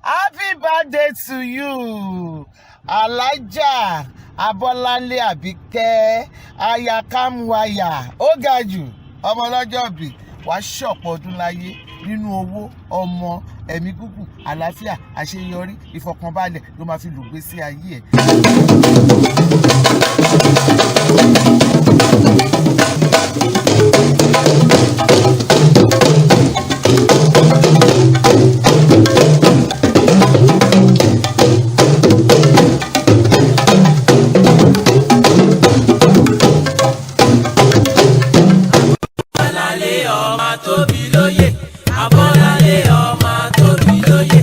Happy birthday to you, Alájà Abọ́láńlé Àbíkẹ́ aya Kamwaya. Ó ga jù, ọmọ ọlọ́jọ́ bí, wàá ṣọ̀pọ̀ ọdún láyé nínú owó, ọmọ, ẹ̀mí gígùn, àlàáfíà, àṣeyọrí, ìfọ̀kànbalẹ̀ ló máa fi lùgbé sí ayé ẹ̀. Abọ́láńlé ọmọ tóbi lóye, Abọ́láńlé ọmọ tóbi lóye,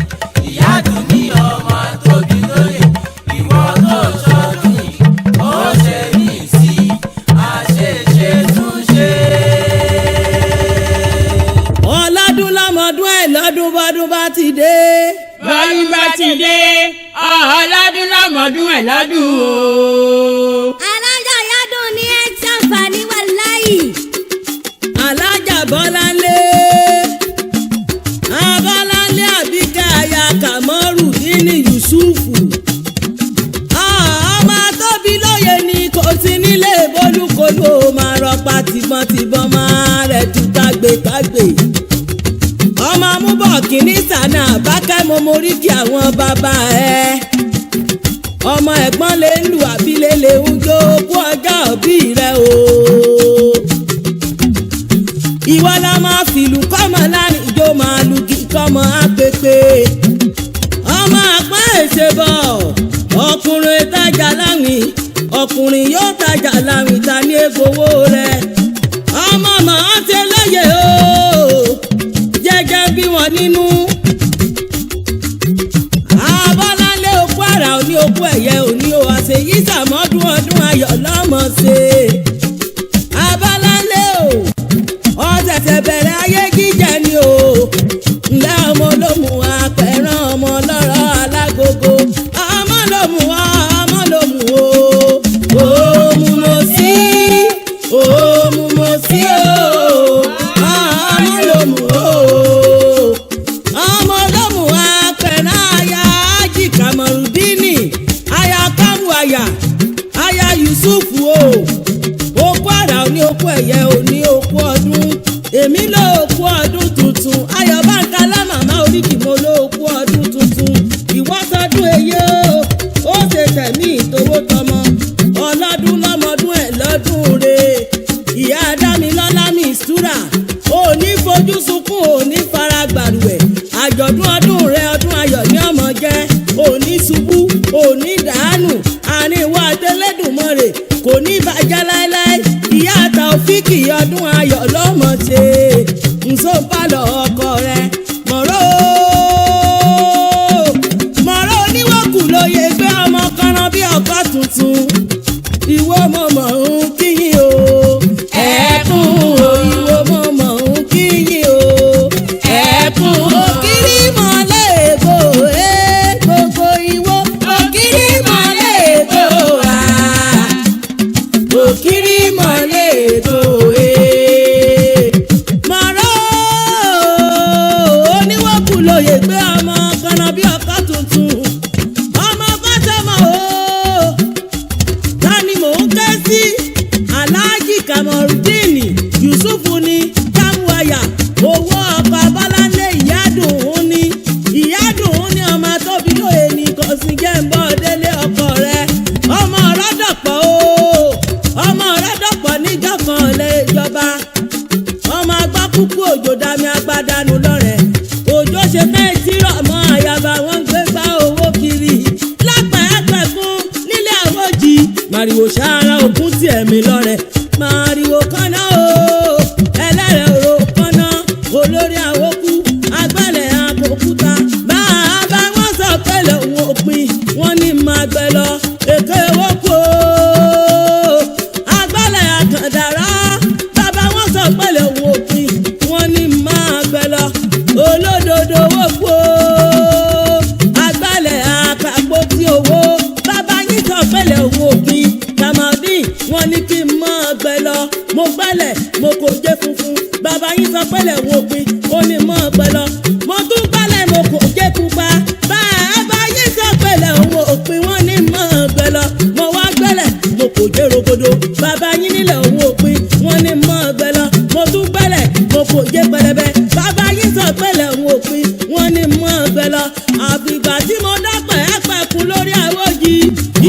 ìyádùn ní ọmọ tóbi lóye, ìwọ tó ṣọdún yìí ó ṣe mí sí àṣeṣe tún ṣe. Ọlọ́dún lọ́mọdún ẹ̀ lọ́dún bọ́dún bá ti dé. Bọ́dún bá ti dé, ọlọ́dún lọ́mọdún ẹ̀ lọ́dún o. Alájà yádùn ní ẹ ṣàǹfààní wàláyì. Alájà Bọ́láńlé, Abọ́láńlé Àbíkẹ́ aya Kàmọ́rùdínì Yusufu, ọmọ tóbi lóye ni kò sí nílé bólúkolú, ó máa rọpa tìbọntìbọn, máa rẹ̀ tú kágbékágbé. Ọmọ amúbọ̀ kìíní sànà àbákẹ́, mo morí kí àwọn bàbá ẹ̀. Ọmọ ẹ̀gbọ́n lè ń lù, àbílẹ̀ lè ń jó kú ọjọ́ òbí rẹ o. Ìwọ la máa fìlù kọ́mọ láàrin ìjó, máa lu kí kọ́mọ á pépé. Ọmọ àpá èsè bọ̀, ọkùnrin tajà láwìn, ọkùnrin yóò tajà láwìn, ta ní egbowó rẹ. Ọmọ màá ṣe lóye o, jẹ́jẹ́ bí wọ́n nínú. Abọ́láńlé, okú àrà òní, okú ẹ̀yẹ òní o, àṣeyí sàmọ́dún, ọdún ayọ̀ lọ́mọ ṣe. Abọ́láńlé o, ọ̀sẹ̀sẹ̀ bẹ̀rẹ̀ ayé jíjẹ ni o. Ǹlẹ́ ọmọ olómù apẹ̀rán, ọmọ ọlọ́rọ̀ alágogo, ọmọ lòmù, ọmọ lòmù o. Òmù mo sí, òmù mo sí o, ọmọ lòmù o, ọmọ olómù apẹ̀rán aya Ájì Kàmọ̀rùdínì aya Kámúayà aya Yusuf o. Okú àrà òní, okú ẹ̀yẹ òní, okú ọdún, èmi ló okú ọdún tuntun. Ayọ̀ báńkà lámàmá oríkì, mo ló okú ọdún tuntun. Ìwọ́sọdún èyí o, ó ṣe tẹ̀mí ìtòwó tọmọ, ọlọ́dún lọ́mọdún ẹ̀ lọ́dún re. Ìyá Dámilọ́lá Mistura, ò ní fojú sunkún, ò ní fara gbàrúwẹ̀. Àjọ̀dún ọdún rẹ, ọdún ayọ̀ ní ọmọ jẹ́. Ò ní ṣubú, ò ní dàánù, àárín ìwọ àtẹlẹ́dùnmọ́rè kò ní bàjẹ́ láéláé. Ìyá Taofíkì, ọdún ayọ̀ lọ́mọ ṣe. Nso balọ̀ ọkọ rẹ mọ̀rọ́, mọ̀rọ́ oníwọ̀kù lóye gbé ọmọ kanran bí ọkọ tuntun. Ìwọ mọ̀mọ́ ń kíyìn o, ẹ̀ẹ́kún o. Ìwọ mọ̀mọ́ ń kíyìn o, ẹ̀ẹ́kún. Òkìrí mọ̀lẹ́ èbò ẹ̀ gbogbo ìwọ, òkìrí mọ̀lẹ́ èbò à, òkìrí mọ̀lẹ́ èbò ẹ̀. Mọ̀rọ́ oníwọ̀kù lóye gbé ọmọ kanran bí ọkọ tuntun. Ọmọ fásọmọ o, ta ni mò ń ké sí? Alhaji Kamorudeen Yusuf ni Kamuaya, owó ọkọ̀ Abọ́láńlé. Ìyádùn ní, ìyádùn ní, ọmọ tóbi lóye ní kò sí jẹ́ ń bọ́ délé ọkọ rẹ̀. Ọmọ ọ̀rọ̀dọ̀pọ̀ o, ọmọ ọ̀rọ̀dọ̀pọ̀ níjọ́ kan lè jọba. Ọmọ agbá kúkú òjò dami agbádànù lọ́rẹ̀, òjò ṣe fẹ́ tírọ̀ mọ́ àyàbá, wọn ń gbé gbá owó kiri lápá ẹgbẹ̀kún nílé àwòjì. Màrìwò sára òkun tí ẹ̀mí lọ́rẹ̀, màrìwò kọ́nà o, ẹlẹ́rẹ̀ òrò kọ́nà, olórí àwòkú agbálẹ̀ àkókúta. Bàbá wọn sọ pé lòun òpin wọn ní máa gbẹ lọ èké owó kú o, agbálẹ̀ àkàndàrà. Bàbá wọn sọ pé lòun òpin wọn ní máa gbẹ lọ, olódodo owó kú o, agbálẹ̀ àkàpọ̀tì owó. Bàbá yín sọ pé lòun òpin Kamaldeen, wọn ní kí n máa gbẹ lọ. Àfìgbà tí mo dápẹ́ ẹ̀pẹ̀kun lórí àwòjì,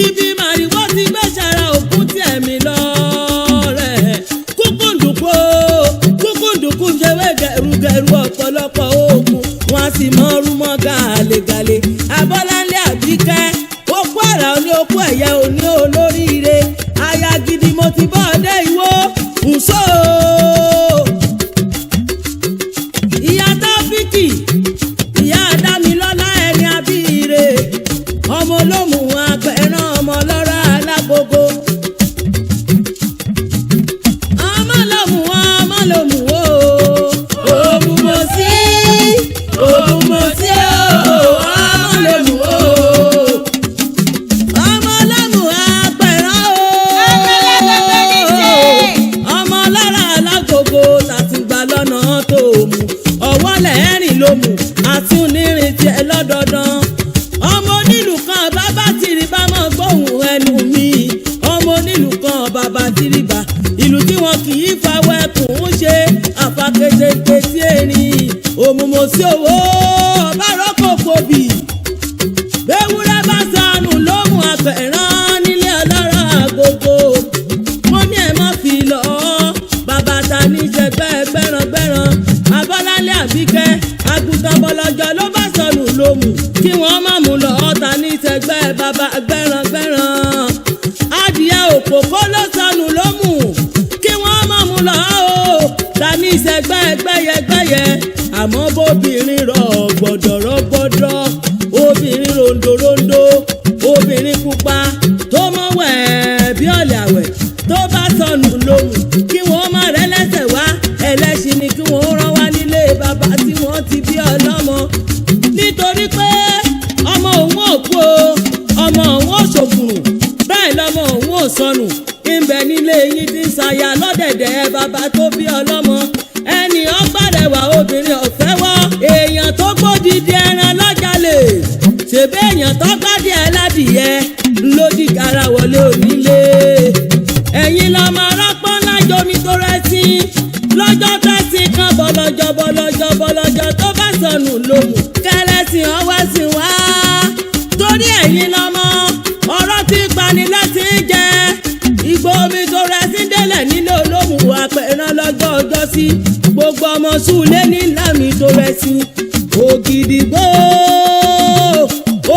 ibi màrìwò ti gbé sára òkú tí ẹ̀mí lọ rẹ̀. Kúkúndùkú kúkúndùkú ṣewé gẹrugẹru ọ̀pọ̀lọpọ̀ oògùn wọn a sì mọ rúmọ gàlégàlé. Abọ́láńlé Àbíkẹ́, okú àrà òní okú ẹ̀yẹ òní olóríire. Aya gidi mo ti bọ́ ọdẹ ìwó nsó. Ìyá Táfíkì, ìyá Dámilọ́lá ẹni abíire, ọmọ olómù apẹ̀rán ọmọ ọlọ́rọ̀ alágogo. Ọmọ lòmù ọmọ lòmù o, òmùmọ̀sí òmùmọ̀sí o, ọmọ lòmù o, ọmọ lòmù apẹ̀rán o, ọmọ ọlọ́rọ̀ alágogo tàtúgbà lọ́nà tó mú ọwọ́ lẹ́rìn ló mú àtúnirìn tiẹ̀ lọ́dọọdán. Ọmọ onílù kan bàbá tìrì bá mọ̀ gbóhùn ẹnu mi, ọmọ onílù kan bàbá tìrì bá ìlú tí wọn kì í fawọ́ ẹkùn ń ṣe àfàkétéké tí erin òmùmọ̀ sí owó ọ̀bárọ̀ kò pòbì. Bewúrẹ́ bá sọnù lóhùn apẹ̀rán nílé ọlọ́rọ̀ àgógó, mo ní ẹ̀ má fi lọ bàbá ta ní sẹgbẹ́ gbẹ́rangbẹ́ran. Abọ́láńlé Àbíkẹ́, àgùntàn bọ̀lọ́jọ́ ló bá sọnù lómù kí wọ́n má mú lọ ta ní sẹgbẹ́ bàbá gbẹ́rangbẹ́ran. Adìyẹ òkòkò ló sọnù lómù kí wọ́n má mú lọ o ta ní sẹgbẹ́ gbẹ́yẹgbẹ́yẹ. Àmọ́ bóbìnrin rọ̀ gbọ̀dọ̀rọ̀ gbọ́dọ̀, obìnrin rondorondo, obìnrin pupa tó mọ̀ wẹ̀ bí ọ̀lẹ̀ àwẹ̀ tó bá sọnù lóhùn kí wọ́n má rẹ́ lẹ́sẹ̀ wá, ẹlẹ́ṣin ni kí wọ́n rán wá nílé bàbá tí wọ́n ti bí ọlọ́mọ. Nítorí pé ọmọ òun ò kú o, ọmọ òun ò ṣòkùnrùn, bẹ́ẹ̀ lọmọ òun ò sọnù, ńbẹ nílé yín ti ń ṣàyà lọ́dẹ̀dẹ̀ bàbá tó bí ọlọ́mọ. Ẹnì ọgbàrẹwà obìnrin ọ̀fẹ́ wọ́, èèyàn tó gbódìdí ẹran lọ́jàlè, ṣèbí èèyàn tó gbádìí ẹ ládìyẹ ńlódì gara wọlé onílé. Ẹ̀yin lọ́mọ arápọ́n lájomi tó rẹ́sí lọ́jọ́ tẹ́sí kan bọ̀lọ́jọ́ bọ̀lọ́jọ́ bọ̀lọ́jọ́ tó bá sọnù lòmù kẹlẹ́sìn ọwọ́ sí wá. Torí ẹ̀yin lọ́mọ ọ̀rọ̀ tí pani láti jẹ igbó omi tó rẹ́sí délẹ̀ nílé olómù apẹ̀rán lọ́jọ́ ọjọ́ sí gbogbo ọmọ sùlé ní lámì tó rẹ́sí ògìdìgbò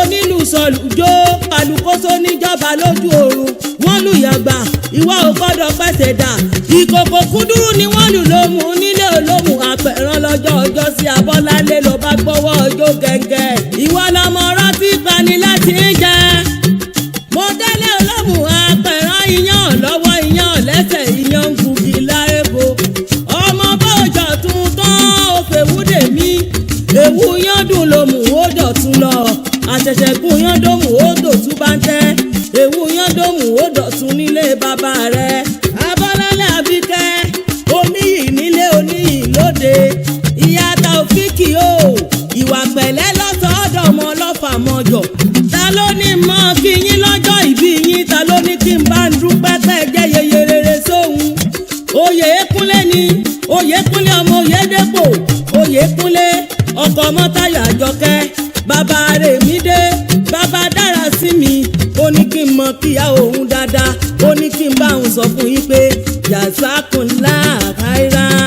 onílù sọlùjó alùkóso níjọba lójú oorun wọ́n lù yàgbà ìwà ò gbọ́dọ̀ pẹ̀sẹ̀ dà ìkòkò kúdúrú ni wọ́n lù lómù nílé olómù apẹ̀rán lọ́jọ́ ọjọ́ sí Abọ́láńlé ló bá gbọ́wọ́ ọjọ́ gẹ́gẹ́ ìwọ lọmọ rántí pani láti jẹ. Mo délé olómù apẹ̀rán iyán lọ́wọ́ iyán lẹ́sẹ̀ iyán ń gugi láébo ọmọ bọ́ọ̀jọ̀ tuntun òfèwúdè mi èwú yán dùn lòmù ó dọ̀tun lọ àṣẹ̀ṣẹ̀gùn yán dòmù ó dòtún bá ń tẹ́ èwú yán dòmù ó dọ̀tun nílé bàbá rẹ̀. Abọ́láńlé Àbíkẹ́, oníyì nílé oníyì lóde, ìyá Taofíkì o, ìwà pẹ̀lẹ́ lọ́sọ̀ọ́dọ̀ ọmọ ọlọ́fà mọ́jọ. Ta ló ní mọ́ kí yín lọ́jọ́ ìbí yín, ta ló ní kí n bá ń dúpẹ́ pẹ́ jẹ́ yeye rere sóhun. Oyèkúnlé ni Oyèkúnlé ọmọ Oyèdèpọ̀, Oyèkúnlé ọkọ Mọ́táyọ̀ Àjọkẹ́, bàbá Rèmídé, bàbá dára sí mi, ó ní kí n mọ kíyà òun dáadáa, ó ní kí n bá òun sọ fún yín pé jàzákùnlá àìrán.